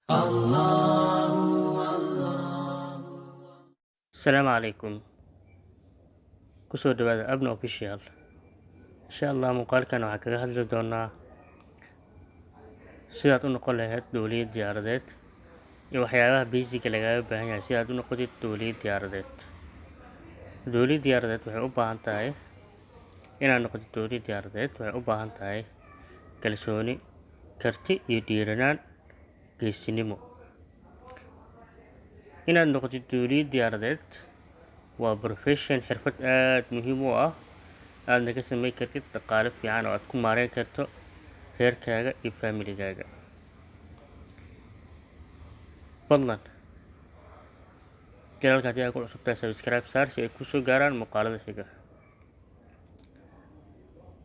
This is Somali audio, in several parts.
Asalaamu calaykum, kusoo dhawaada Abna Official. Insha Allah muuqaalkan waxaan kaga hadli doonaa sidaad u noqon lahayd duuliye diyaaradeed iyo waxyaabaha basic-ga lagaaga baahan yahay si aad u noqotid duuliye diyaaradeed. Duuliye diyaaradeed waxay u baahan tahay, inaad noqotid duuliye diyaaradeed waxay u baahan tahay kalsooni, karti iyo dhiiranaan, geesinimo. Inaad noqotid duuliye diyaaradeed waa profession, xirfad aad muhiim u ah, aadna ka sameyn kartid dhaqaale fiican oo aad ku maareyn karto reerkaaga iyo familigaaga. Fadlan channel-ka haddii aad ku cusub tahay, subscribe saar si ay kusoo gaaraan muuqaalada xiga.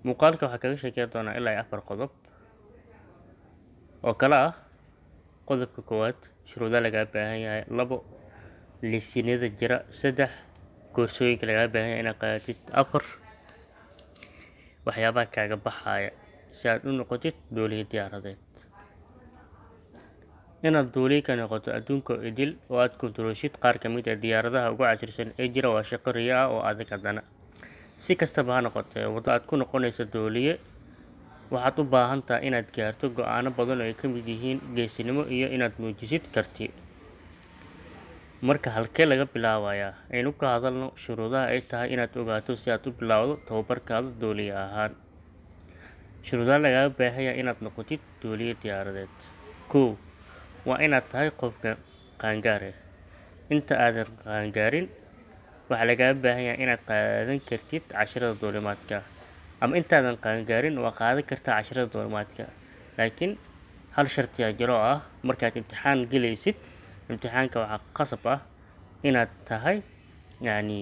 Muuqaalka waxaa kaga sheekeyn doonaa ilaa iyo afar qodob oo kala ah: qodobka koowaad, shuruudaha lagaa baahan yahay; labo, liisinada jira; saddex, koorsooyinka lagaa baahan yahay inaad qaadatid; afar, waxyaabaha kaaga baxaya si aad u noqotid duuliye diyaaradeed. Inaad duuliye ka noqoto adduunka oo idil oo aad kontaroolshid qaar ka mid ah diyaaradaha ugu casrisan ee jira waa shaqo riyo ah oo adag. Haddana si kastaba ha noqotee, waddo aad ku noqonayso duuliye waxaad u baahan tahay inaad gaarto go'aano badan oo ay ka mid yihiin geesinimo iyo inaad muujisid karti. Marka halkee laga bilaabayaa? Aynu ka hadalno shuruudaha ay tahay inaad ogaato si aad u bilowdo tababarkaada duuliye ahaan. Shuruudaha lagaaga baahan yahay inaad noqotid duuliye diyaaradeed: Kow, waa inaad tahay qofka qaangaar ah. Inta aadan qaangaarin waxaa lagaaga baahan yahay inaad qaadan kartid casharada duulimaadka, ama intaadan qaangaarin waa qaadan kartaa casharada duulimaadka, laakiin hal sharti ayaa jiro oo ah markaad imtixaan gelaysid, imtixaanka waxaa qasab ah inaad tahay yacni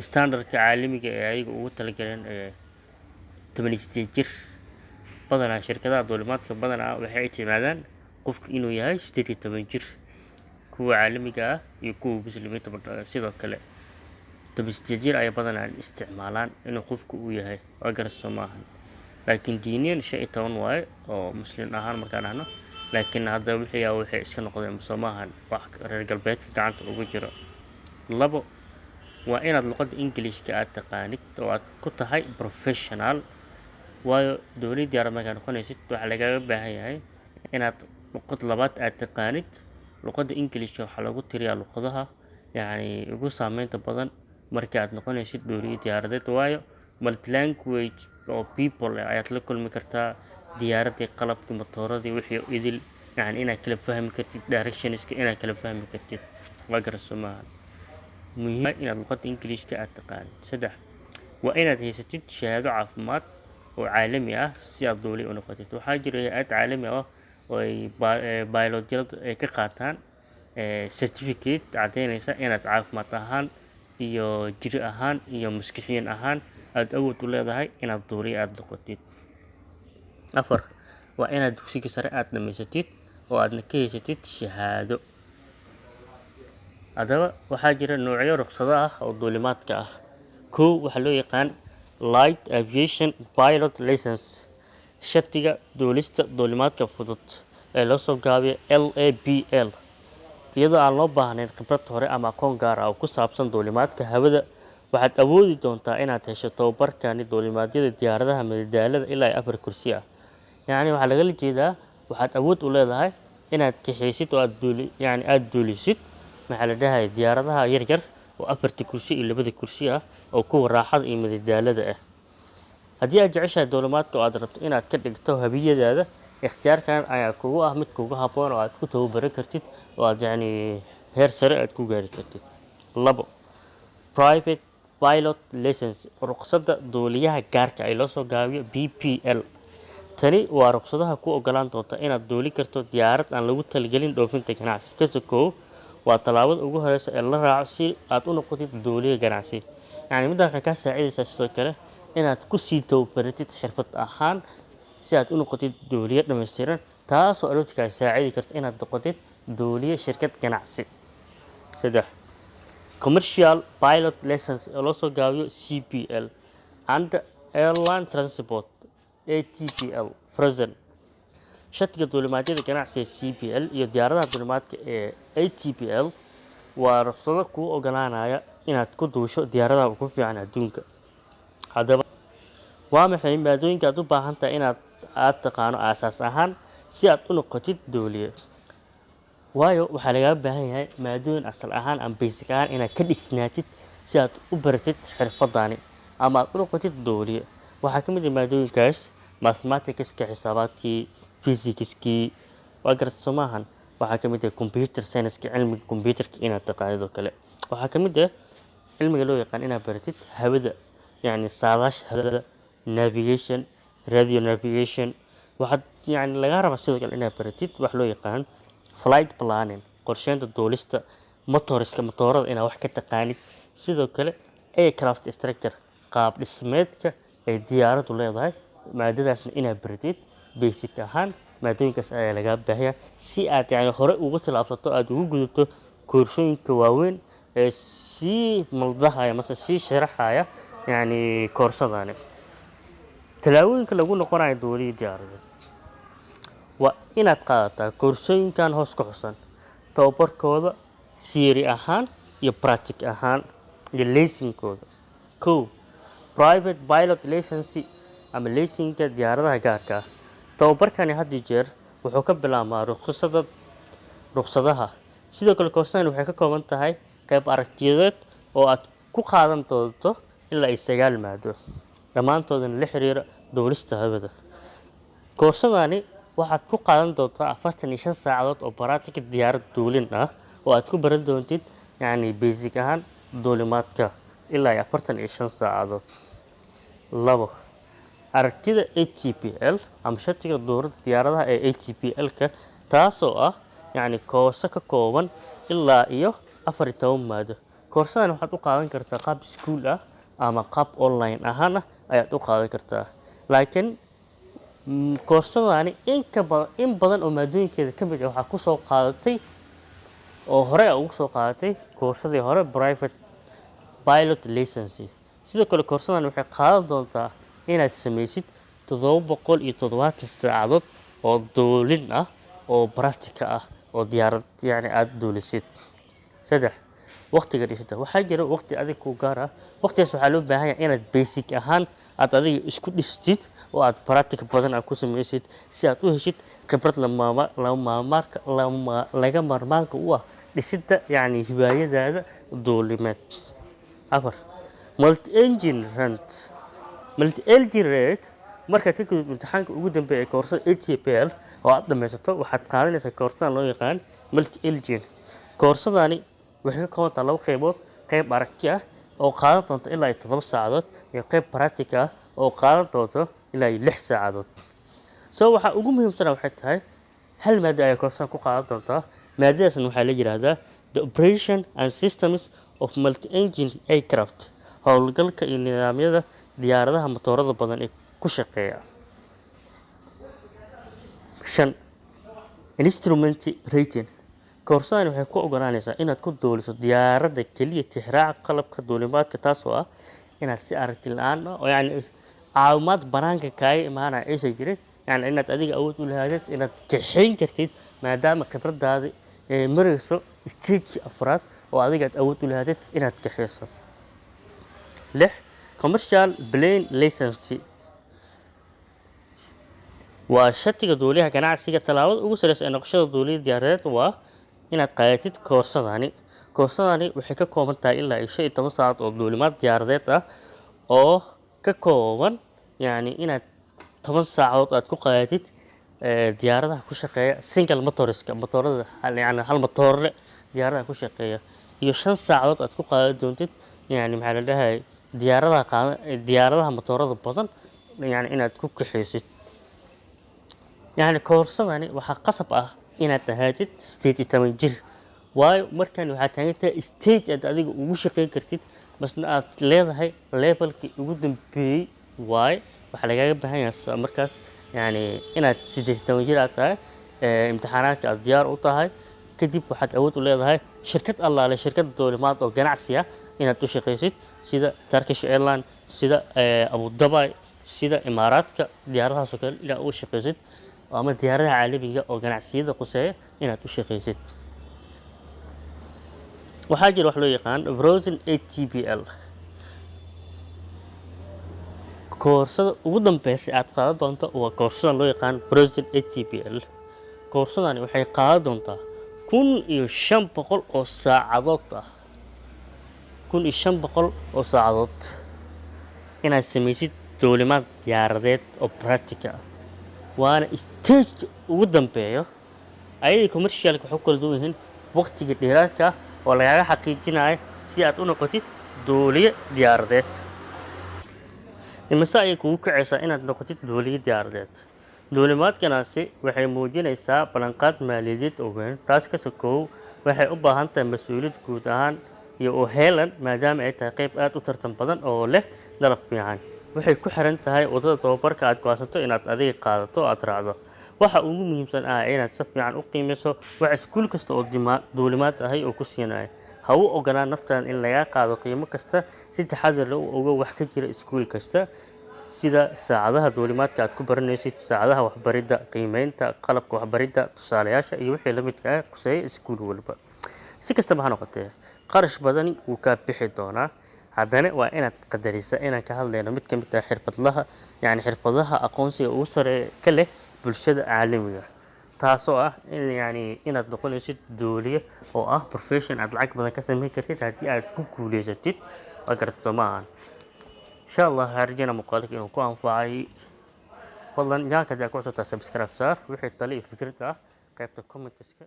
standardka caalamiga ee ayaga ugu talagaleen ee 18 jir. Badanaa shirkadaha duulimaadka badanaa waxay ictimaadaan qofka inuu yahay 18 jir, kuwa caalamiga ah iyo kuwa muslimiinta sidoo kale 18 jir ay badanaa isticmaalaan inuu qofku uu yahay. Waa garas, soo maahan? Laakiin diiniyan 15 waaye oo muslim ahaan markaan dhahno, laakiin hadda wixii waxay iska noqdeen, soo maahan, wax reer galbeedka gacanta ugu jiro. Labo, waa inaad luqadda Englishka aad taqaanid oo aad ku tahay professional, waayo dowlad diyaarad markaad noqonaysid waxaa lagaaga baahan yahay inaad luqad labaad aad taqaanid. Luqadda Englishka waxaa lagu tiriyaa luqadaha yacni ugu saameynta badan marka aad noqonaysid dowlad diyaaradeed, waayo multilanguage oo people ayaad la kulmi kartaa. Diyaaradii, qalabkii, matooradii, wixii idil yacni inaad kala fahmi kartid, directionska inaad kala fahmi kartid. Waa garaso, maahan? Muhiim inaad luqadda Englishka aad taqaanid. Saddex, waa inaad haysatid shahaado caafimaad oo caalami ah si aad duuliye u noqotid. Waxaa jira hay'ad caalami ah oo ay pilotyada ay ka qaataan certificate caddeynaysa inaad caafimaad ahaan iyo jir ahaan iyo maskixiyan ahaan aad awood u leedahay inaad duuliye aad noqotid. Afar, waa inaad dugsiga sare aad dhamaysatid oo aadna ka haysatid shahaado. Haddaba waxaa jira noocyo ruqsado ah oo duulimaadka ah. Kow, waxaa loo yaqaan Light Aviation Pilot License, shatiga duulista duulimaadka fudud ee loo soo gaabiyo LAPL. Iyadoo aan loo baahnayn khibrad hore ama aqoon gaar ah oo ku saabsan duulimaadka hawada, waxaad awoodi doontaa inaad hesho tababarkani duulimaadyada diyaaradaha madadaalada ilaa iyo afar kursi ah. Yacni waxaa lagala jeedaa waxaad awood u leedahay inaad kaxaysid oo aad duuli, yacni aad duulisid, maxaa la dhahay, diyaaradaha yaryar oo afarta kursi iyo labada kursi ah oo kuwa raaxada iyo madadaalada ah. Haddii aad jeceshahay duulimaadka oo aad rabto inaad ka dhigto hobby-gaaga, ikhtiyaarkan ayaa kugu ah mid kugu habboon oo aad ku tababaran kartid oo aad yacni heer sare aad ku gaari kartid. Labo, Private Pilot License, ruqsadda duuliyaha gaarka ay loo soo gaabiyo PPL. Tani waa ruqsadaha ku ogolaan doonta inaad duuli karto diyaarad aan lagu talagelin dhoofinta ganacsi. Ka sokow, waa tallaabada ugu horeysa ee la raaco si aad u noqotid duuliye ganacsi. Yacni middan waxay kaa saacidaysaa sidoo kale inaad kusii tababaratid xirfad ahaan si aad u noqotid duuliye dhammaystiran, taasoo aroortii kaa saacidi karta inaad noqotid duuliye shirkad ganacsi. Saddex, Commercial Pilot License oo loo soo gaabiyo CPL and Airline Transport ATPL version. Shatiga duulimaadyada ganacsiga CPL iyo diyaaradaha duulimaadka ee ATPL waa rukhsado kuu ogolaanaya inaad ku duusho diyaaradaha ugu fiican adduunka. Haddaba, waa maxay maadooyinka aad u baahan tahay inaad aad taqaano aasaas ahaan si aad u noqotid duuliye? Waayo, waxaa lagaaga baahan yahay maadooyin asal ahaan ama basic ahaan inaad ka dhisnaatid si aad u baratid xirfadani ama aad u noqotid duuliye. Waxaa ka mid ah maadooyinkaas mathematicska, xisaabaadkii, physicskii, waa garata soo maahan. Waxaa ka mid ah computer science-ka, cilmiga computerka inaad taqaanid oo kale. Waxaa ka mid ah cilmiga loo yaqaan inaad baratid hawada, yacni saadaasha hawada, navigation, radio navigation. Waxaad yacni lagaa rabaa sidoo kale inaad baratid wax loo yaqaan flight planning, qorsheynta duulista, motoriska, motoorada inaad wax ka taqaanid. Sidoo kale aircraft structure, qaab dhismeedka ay diyaaraddu leedahay, maadadaasna inaad baratid basic ahaan. Maadooyinkaas ayaa lagaa baahanyahay si aad yacni hore ugu tallaabsato, aad ugu gudubto koorsooyinka waaweyn ee sii maldahaya mase sii sharaxaya yacni koorsadani. Tallaabooyinka lagu noqonayo duuliye diyaaradeed waa inaad qaadataa koorsooyinkan hoos ku xusan, tababarkooda theory ahaan iyo practic ahaan iyo laysinkooda. Kow, private pilot license ama laysinka diyaaradaha gaarka ah. Tababarkani had iyo jeer wuxuu ka bilaabmaa rukhsada rukhsadaha. Sidoo kale koorsadani waxay ka kooban tahay qayb aragtiyeed oo aad ku qaadan doonto ilaa iyo 9 maado, dhammaantoodana la xiriira duulista hawada. Koorsadani waxaad ku qaadan doontaa 45 saacadood oo practice diyaarad duulin ah, oo aad ku baran doontid yacni basic ahaan duulimaadka ilaa iyo 45 saacadood. Labo, aragtida ATPL ama shatiga duulista diyaaradaha ee ATPL-ka, taasoo ah yacni koorso ka kooban ilaa iyo 14 maado. Koorsadan waxaad u qaadan kartaa qaab iskuul ah ama qaab online ahaan ah ayaad u qaadan kartaa, laakiin koorsadani in ka badan, in badan oo maadooyinkeeda ka mid ah waxaa kusoo qaadatay oo hore a ugu soo qaadatay koorsadii hore, private pilot license. Sidoo kale koorsadan waxay qaadan doontaa inaad sameysid 770 saacadood oo duulin ah oo practical ah oo diyaarad yacni aada duulisid. Saddex, waqtiga dhisida. Waxaa jira waqti adig ku gaar ah. Waqtigaas waxaa loo baahan yahay inaad basic ahaan aad adiga isku dhistid oo aad practic badan aad ku sameysid si aad u heshid khibrad lamaama lamaamaarka lama laga maarmaanka u ah dhisidda yacni hiwaayadaada duulimeed. Afar, multi engine rating. Multi engine rating, markaad ka gudubto imtixaanka ugu dambeeya ee koorsada ATPL oo aad dhammaysato, waxaad qaadanaysaa koorsadan loo yaqaan multi engine. Koorsadani waxay ka kooban tahay laba qaybood: qayb aragti ah oo qaadan doonta ilaa iyo 7 saacadood iyo qayb practic ah oo qaadan doonto ilaa iyo 6 saacadood. So waxaa ugu muhiimsana waxay tahay hal maado ayaa koorsadan ku qaadan doontaa. Maadadaasna waxaa la yidhaahdaa the operation and systems of multi engine aircraft, howlgalka iyo nidaamyada diyaaradaha matoorada badan ee ku shaqeeya. Shan, instrument rating. Koorsadani waxay ku ogolaanaysaa inaad ku duuliso diyaaradda keliya tixraaca qalabka duulimaadka, taasoo ah inaad si aragti la-aan ah oo yacni caawimaad banaanka kaaga imaanaya aysan jirin, yacni inaad adiga awood u lahaadid inaad kaxayn kartid, maadaama khibradaadi ay marayso stage afraad oo adiga aad awood u lahaadid inaad kaxayso. Lix, commercial plane license waa shatiga duuliyaha ganacsiga. Tallaabada ugu sareysa ee noqoshada duuliye diyaaradeed waa inaad qaadatid koorsadani. Koorsadani waxay ka kooban tahay ilaa iyo 15 saacadood oo duulimaad diyaaradeed ah, oo ka kooban yacni inaad 10 saacadood aad ku qaadatid diyaaradaha ku shaqeeya single motorska, motorada yacni hal matoorle diyaaradaha ku shaqeeya, iyo 5 saacadood aad ku qaadan doontid yacni maxaa la dhahay diyaaradaha qaada diyaaradaha matoorada badan, yacni inaad ku kaxaysid. Yacni koorsadani waxaa qasab ah inaad ahaatid 18 jir, waayo markan waxaad taagan tahay stage aad adiga ugu shaqeyn kartid, basna aad leedahay levelkii ugu dambeeyey. Waaye, waxaa lagaaga baahan yahay markaas yacni inaad 18 jir aad tahay, imtixaanaadka aad diyaar u tahay. Kadib waxaad awood u leedahay shirkad allaale shirkad duulimaad oo ganacsi ah inaad u shaqaysid, sida Turkish Airline, sida Abu Dhabi, sida Imaaraadka, diyaaradahaas oo kale inaad uga shaqaysid. ama diyaaradaha caalamiga oo ganacsiyada quseeya inaad u shaqaysid. Waxaa jira wax loo yaqaan Frozen ATPL. Koorsada ugu dambeysa aad qaadan doonto waa koorsadan loo yaqaan Frozen ATPL. Koorsadani waxay qaadan doontaa 1500 oo saacadood ah, 1500 oo saacadood inaad samaysid duulimaad diyaaradeed oo practical ah, waana stageka ugu dambeeyo. Ayadii commercialka waxay ku kala duwan yihiin waqtiga dheeraadka ah oo lagaaga xaqiijinayo si aad u noqotid duuliye diyaaradeed. Imise ayay kugu kacaysaa inaad noqotid duuliye diyaaradeed? Duulimaad ganacsi waxay muujinaysaa ballanqaad maaliyadeed oo weyn. Taas ka sokow, waxay u baahan tahay mas'uuliyad guud ahaan iyo u heelan, maadaama ay tahay qayb aad u tartan badan oo leh dalab fiican. Waxay ku xiran tahay waddada tababarka aad go'aansato inaad adiga qaadato oo aad raacdo. Waxa ugu muhiimsan ah inaad si fiican u qiimeyso wax iskuul kasta oo duulimaad ahi oo ku siinayo. Ha u ogolaan naftaada in lagaa qaado qiimo kasta. Si taxadar leh u ogow wax ka jira iskuul kasta, sida saacadaha duulimaadka aad ku baranaysid, saacadaha waxbaridda, qiimeynta, qalabka waxbaridda, tusaalayaasha iyo wixii la midka ah quseeya iskuul walba. Si kastaba ha noqotee, qarash badani wuu kaa bixi doonaa. Haddana waa inaad qadarisa inaan ka hadlayno mid ka mid ah xirfadlaha, yacni xirfadaha aqoonsiga ugu sareeya ka leh bulshada caalamiga, taasoo ah in yacni inaad noqonaysid duuliye oo ah profession aad lacag badan ka samayn kartid haddii aad ku guuleysatid. Waa garata, soo maahan? Insha Allah, waxaan rajeynaa muuqaalka inuu ku anfacay. Fadlan channelka haddii aad ku cusubtahay, subscribe saar. Wixii talo iyo fikrad ah qaybta commentska.